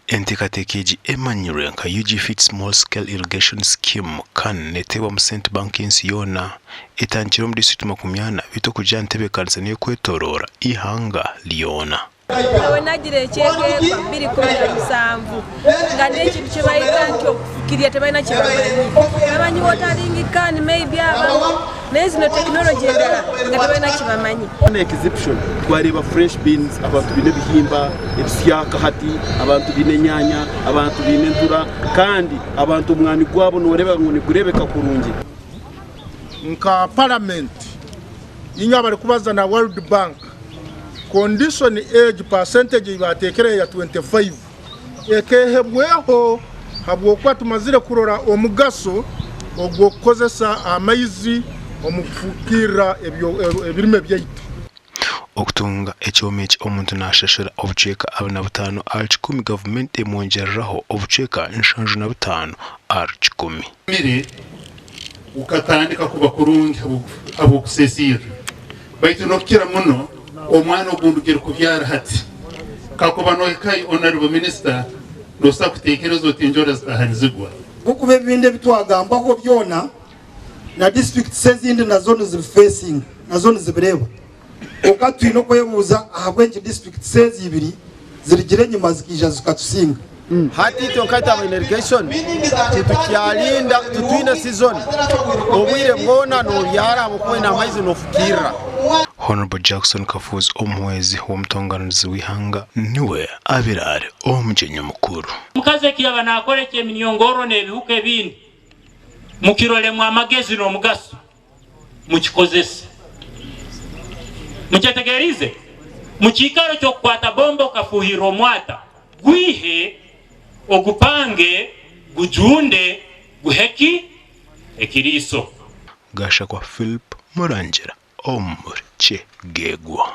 Enteekateeka egi emanyirwe nka UGFIT Small Scale Irrigation Scheme kandi neteebwamu sente banka y'ensi yoona. Etandikire omu disiturikiti 40 beitu okugira ntebeekanisa n'eyokwetoroora eihanga ryoona. Nyowe nagira ekyekeekwa 2017 nga n'ekintu ki bayeta nti okufukirira tebalina kyebamanyi. Bamanyi watering can maybe abamu naye zino tekinologi endala nga tebalina kyebamanyi. Na exhibition twareeba fresh beans abantu baine ebihimba ebisyaka hati abantu baine enyanya abantu baine entura kandi abantu omwani gwabo noreeba ngu nigureebeka kurungi. Nka paramenti inywe abarikubaza na World Bank, condition egi percentage ei baateekireho eya 25 ekeehebweho habw'okuba tumazire kurora omugaso ogw'okukozesa amaizi omu kufukiirira ebirime byaitu. Okutunga ekyoma eki omuntu nashashura obucweka 45 ahari kikumi gavumenti emwongyereraho obucweka 75 ahari kikumi. Omubiri gukatandika kuba kurungi habw'okusesiirra. Baitu n'okukira muno omwana ogu ndugire kubyara hati. Kakuba nohikayo Honourable Minister nosobola kutekereza oti enjura zitaaha nizigwa. Ahabw'okuba ebindi ebi twagambaho byona na disiturikiti ezindi nazo nizibifeesinga, nazo nizibireeba. Kwonka twine okwebuuza ahabw'enki disiturikiti ezi ibiri zirugire enyima zikaija zikatusinga. Hati itwe nka itwe abaine irrigation titukyarinda titwine season obwire bwona nobyara ahabw'okuba oine amaizi nofukirira. Hon. Jackson Kafuuzi omuhwezi w'omutonganirizi w'eihanga niwe abaire ari omugyenyi mukuru. Omukazi eki yaaba naakora eky'eminyongorro n'ebihuka ebindi, mukiroremu amagezi n'omugaso, mukikozese. Mukyetegeriize? Mu kiikaro ky'okukwata bomba okafuuhirra omwata, gwihe, ogupange, gujunde, guhe ki? Ekiriiso. Gashakwa Philip Murangira omuri Kyegegwa.